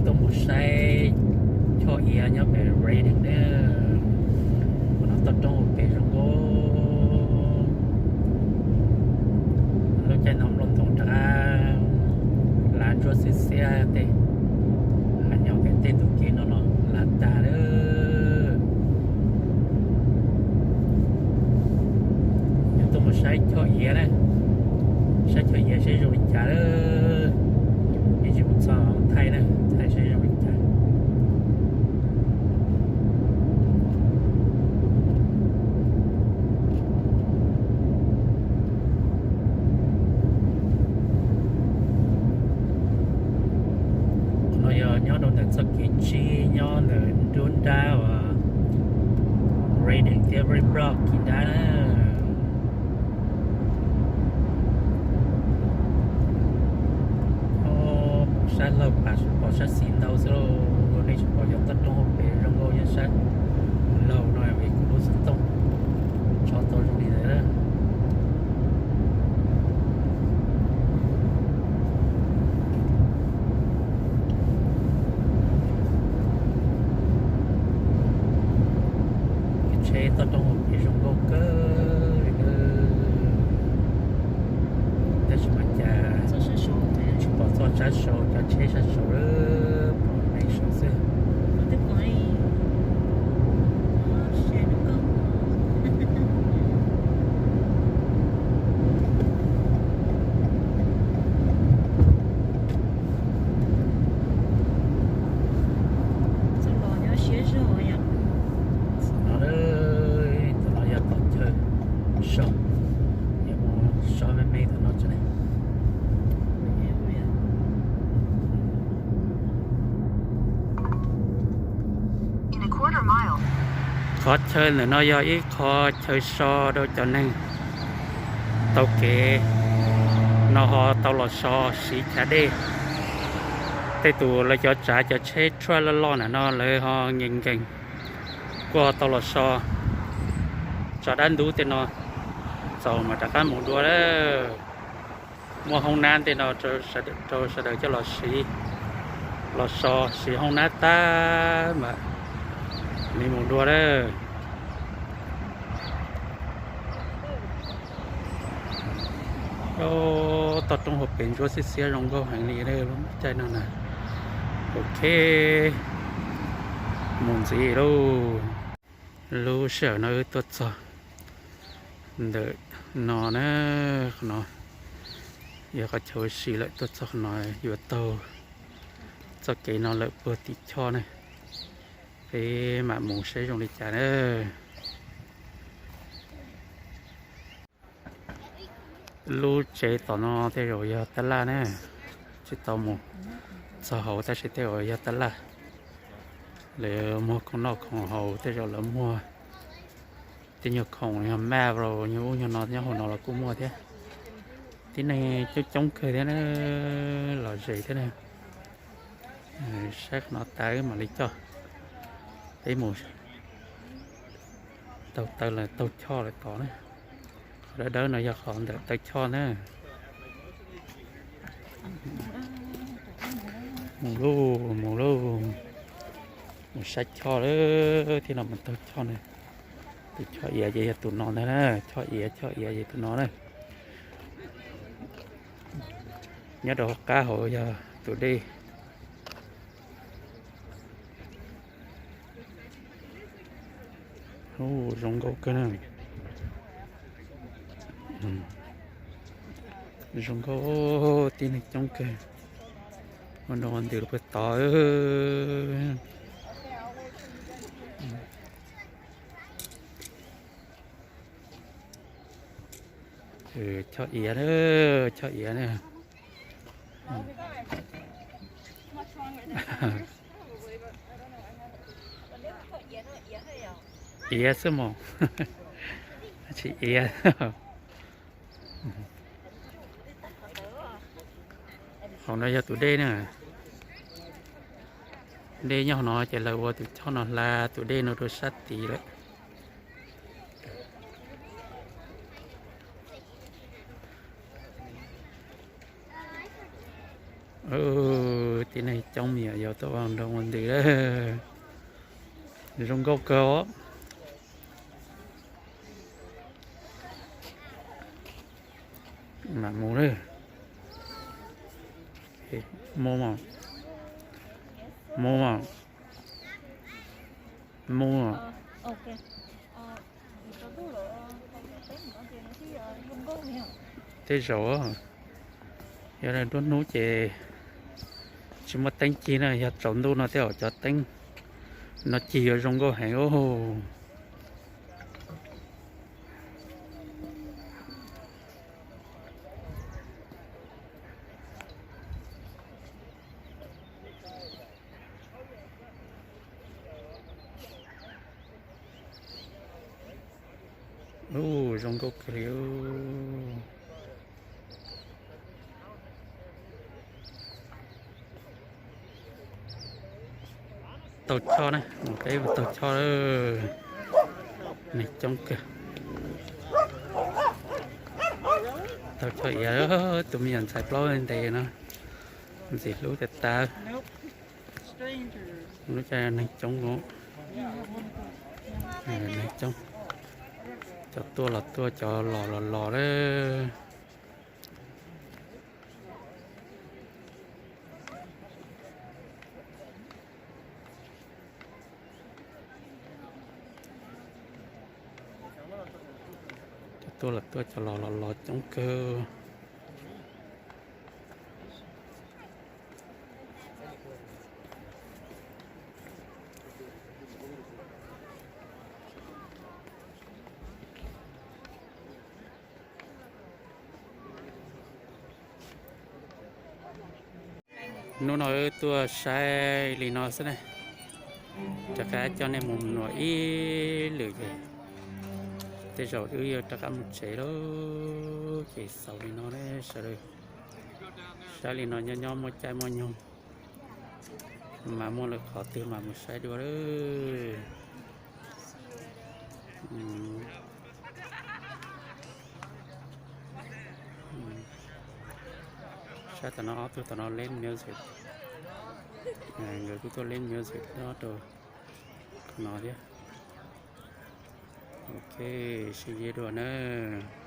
Tuaj mus saib choj iav nyob pem Redding na. Qhov no toj roob hauv pes zoo nkauj. Lub caij no nplooj ntoo rov qab hlav ntsuab xiab xiab tej, hab nyom pem tej ntug kev no los hlav tag lawm. Yog tuaj mus saib choj iav na, saib choj iav saib zoo li cas lawm. Yeej tsis mus txog thaij na, thaij saib zoo li cas. Qhov no yog nyob rau ntawm txoj kev tsib nyob ntawm nruab nrab uas Redding thiab Red Rock kis nrab na. Pom sab laug pas pom sab xis ntau xwb lauj, nej tsis pom cov toj roob hauv pes zoo nkauj nyob sab laug no es kuv lub xov tooj tso tau zoo li ntawd. Tsheb toj roob hauv pes zoo nkauj kawg li, tab sis mas cas tsis pom txoj sab saud, cov tsheb sab saud pom peb saud xwb. No, tus no yog qhov chaw so, yuav mus so me me tus no tso ne. Qhov chaw ntawm no yog ib qho chaw so rau cov neeg taug kev no ho tau los so siv chav dej. Tej tus lawv cov tsav cov tsheb truck loj loj ntawm no lawv ho nkees nkees kuj ho tau los so tso dab ntub tej no, txaus mas rov qab mus dua lawm. Muaj hoob nab tej no rau sawv daws coj los siv, los so siv hoob nab tag mas li mus dua lawm. Toj roob hauv pes ntsuab xiab xiab zoo nkauj heev li lub caij no na. Ok, mus ntxiv lauj. Lub sij hawm no wb tuaj txog ntawm no na, qhov no yog qhov chaw ua si lawm, tuaj txog qhov no yuav taug txoj kev no lawm puag tim choj na. Peb mam mus saib zoo li cas na. Lub tsev tom no tej zaum yog tab laj na, tsis tau mus txog hauv tab sis tej zaum yog tab laj. Lawv muag khoom noj khoom haus, tej zaum lawv muag tej nyuag khoom yog maj los nyuag ub nyuag no nyob hauv no los kuj muaj thiab. Tib neeg coob coob kawg thiab na, lom zem thiab na. Saib qhov no tas wb mam li coj peb mus taug taw, taug choj lawm tod na. Qhov dawb dawb no yog qhov ntawm taw choj na. Mus lauj, mus lauj, mus saib choj lawm thiab no mas taug choj na. Tus choj iav ces yog tus no ntag na, choj iav, choj iav ces tus no na. Nyob rau qab hauv yog tus dej. Ub, zoo nkauj kawg na. Zoo nkauj, tib neeg coob kawg. Ua nroo ua ntws rau puag tod. Choj iav na, choj iav na. Iav xwb mos, tsis iav. Hauv no yog tus dej na. Dej nyob hauv no ces lawv ua tus choj no hla tus dej no rau sab tid lawm. Tib neeg coob me nyuam yaus tuaj ua nroo ua ntws lawm. Zoo nkauj kawg os. Mam mus lawm. Mus, mus, mus. Tej zaum yog duab hnub ces tsis muaj teeb cig na, yog tsaus ntuj no tej zaum cov teeb no cig yuav zoo nkauj heev os. Ub, zoo nkauj kawg li. Taug choj na, mus peb mus taug choj lawm. Neeg coob kawg. Taug choj iav, tus me nyuam ntxhais plaub ntes no, ntxim hlub tas tas. Lub caij neeg coob, neeg coob, cov tuaj los tuaj, cov los los los lawm. Cov tuaj los tuaj, cov los los los coob kawg. Hnub no wb tuaj saib li no xwb na. Rov qab coj nej mus mloog ib lwm ces tej zaum wb yuav rov qab mus tsev lawm ces xaus li no ne sawv daws. Saib li no nyob nyob muaj caij muaj nyoog mas muaj lwm qhov twg mas mus saib dua lawm. Saib tom no ob tug tom no leb music, nkawd kuj tuaj leb music nyob rau qhov no thiab. Ok, sib ntsib dua nawb.